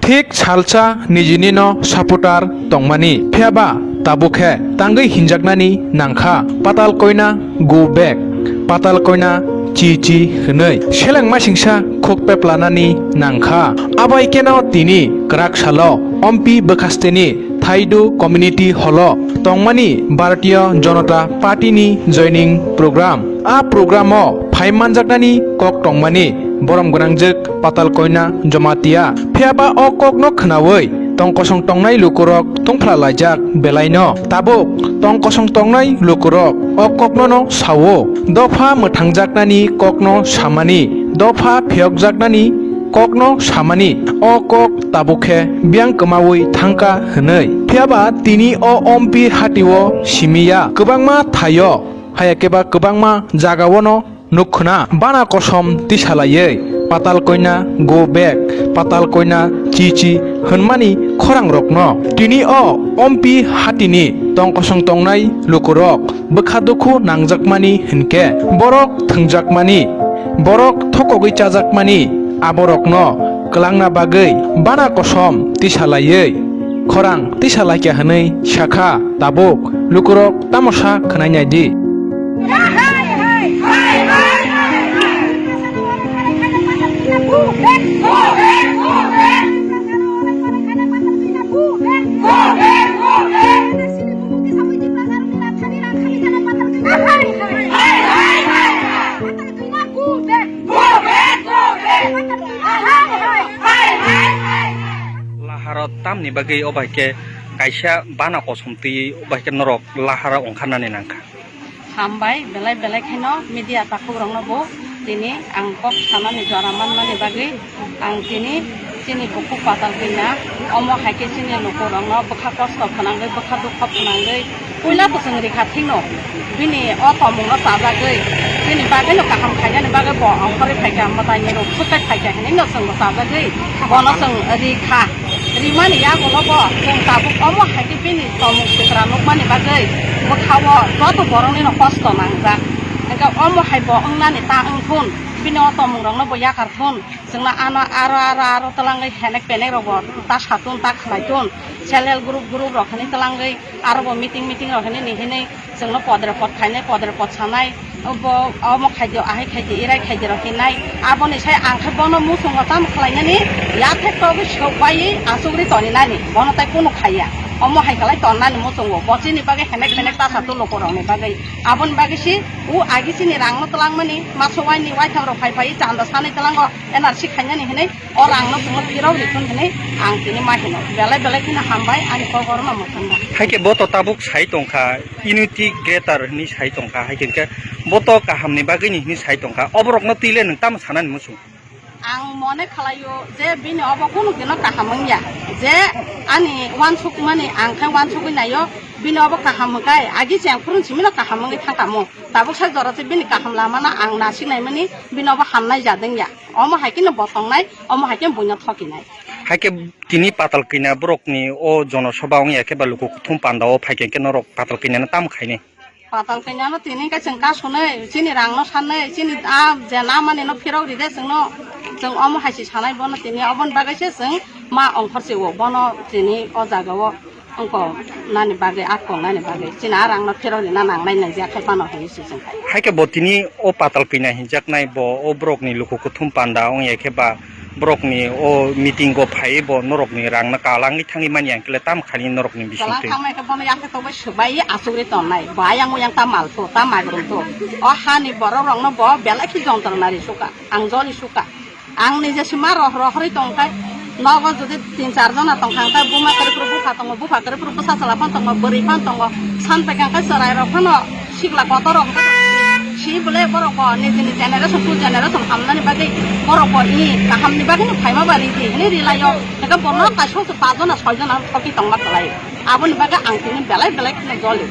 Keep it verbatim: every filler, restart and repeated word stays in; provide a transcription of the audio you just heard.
Thik salsa nijini no supporter tongmani, phiyaba tabuk khe tangwi hinjaknani nangkha, Patal Koina go back, Patal Koina chi chi hwnwi seleng masingsa khuk peplanani nangkha. Abai keno tini kwrak salo Ompi bwkhasteni Thaidu Community Hall o tongmani Bharatiya Janata Party ni joining program. A program o phai manjaknani kok tongmani borom gwnangjwk Patal Koina Jamatia. Phiyaba o kokno khwnawi tong kosong tongnai lukurok tungphla laijak belaino. Tabuk tong kosong tongnai lukurok o koknono sao. Dopha mwthangjaknani kokno samani, dopha phiyokjaknani kokno samani, o kok tabuk khe biyang kwmawi thangkha hwnwi. Phiyaba tini o Ompi hatio simiya kwbangma thaio, hayakhe ba kwbangma jagaono nukkhwna bana kosom tisalaiwi Patal Koina go back, Patal Koina chi chi hwnmani khorangrokno. Tini o Ompi hatini tong kosong tongnai lukurok bwkha dukhu nangjakmani hinkhe borok thwngjakmani, borok thokogwi chajakmani, aborokno kwlangna bagwi bana kosom tisalaiwi khorang tisalaikha hwnwi sakha. Tabuk lukurok tamo sa khwnai nai di. Laharo tamni bagwi o bai khe kaisa bana kosom twi o bai khe norok lahara ongkharnani nangkha? Hambai, belai belai kheno media takhuk rokno bo tini ang kok sanani jora manmani bagwi ang tini chini bukhuk Patal Koina, omo hai khe chini lukurokno bwkha kosto phwnangwi, bwkha dukho phwnangwi, puila bo chwng rikha thikno bini o tongmungno chajagwi, bini bagwino kaham khainani bagwi bo ongkhorwi phaikha, mwtaini rok sukai phaikha hinwi no chwngbo chajagwi bono chwng rikha. Rimani yagulo bo chwng tabuk omo hai khe bini tongmung sitra nukmani bagwi bwkhao joto boroknino kosto nangjak. Hwnkhe omo hai bo wngnani ta wngthun, bini o tongmungrokno bo yakar thun, chwngno ano aro aro aro twlangwi henek penek rokbo ta satun ta khwlaitun, self help group group rok hinwi twlangwi aro bo meeting meeting rok hinwi ni hinwi chwngno podre pod khainai, podre pod sanai, bo omo khaidi, ahai khaidi, irai khaidi rok hinai. Aboni sai ang khe bono muchungo tamo khlainani, yathek togwi sokbai achugri toninani, bono tai kunu khaiya. Omo hai kwlai tonnani muchungo, bo chini bagwi henek penek ta satun lukurokni bagwi. Aboni bagwi si u agi chini rangno twlangmani, maso waini waitham rok phai phai chanda sanwi twlango, N R C khainani hinwi. O rangno chwngno phirok rikun hinwi ang tini ma hino. Belai belai kheno hambai ani kok oro no mwthangna. Haikhe bo to tabuk sai tongkha, unity greater hinwi sai tongkha, haikhe hwnkhe bo to kahamni bagwini hinwi sai tongkha. Oborokno twi le nwng tamo sanani muchung? Ang mone khlaio je bini obo kunu dino kaham wngya, je ani uansukmani ang khe uansugwi naio, bini obo kaham hwnkhe agi cheng phurun simino kaham wngwi thangkha mo. Tabuk sak jora se bini kaham lamano ang nasik naimani, bini obo hamnai jat wngya. Omo hai kheno bo tongnai, omo hai khe buino thokinai. Hai khe tini Patal Koina borokni o jonosoba wngya khe ba luku kuthum panda o phai khe norok Patal Koina no tamo khainai? Patal Koina no tini khe chwng kasunai, chini rang no sanai, chini a je na mani no phirok ride chwngno, chwng omo hai se sanai bono tini, oboni bagwi se chwng ma ongkhor se o bono tini o jaga o. Wngkok nani bagwi, a kok nani bagwi, chini a rangno phirok rina nangnai nangya khe phano hinwi se chwng khai. Hai khe bo tini o Patal Koina hinjaknai bo o borokni luku kuthum panda wngya khe ba borokni o meeting o phaiwi bo norokni rangno kalangwi thangwi manya hwnkhe le tamo khainai norokni bisingtwi? Kalang thangma khe bono yakhe tongwi swbai achugwi tongnai, bo ayang oyang ta malthu, ta magrumthu. O hani borok rokno bo belai khe jontrona ri sukha, ang joli sukha. Ang nije sima roh rohorwi tong khe, nogo jodi tin char jona tong kha, hwnkhe buma kwrwi phuru bupha tongo, bupha kwrwi phuru bwsa chwla phano tongo, bwrwi phano tongo, san pai kha hwnkhe chwrai rok phano sikla kotor rok hwnkhe si bwle borok bo nijini generation to generation hamnani bagwi borok bo i kahamni bagwino phaima ba ridi hinwi rilaio, hwnkhe bono kaisa se pa jona soi jona thoki tongma kwlai, aboni bagwi ang tini belai belai kheno joli.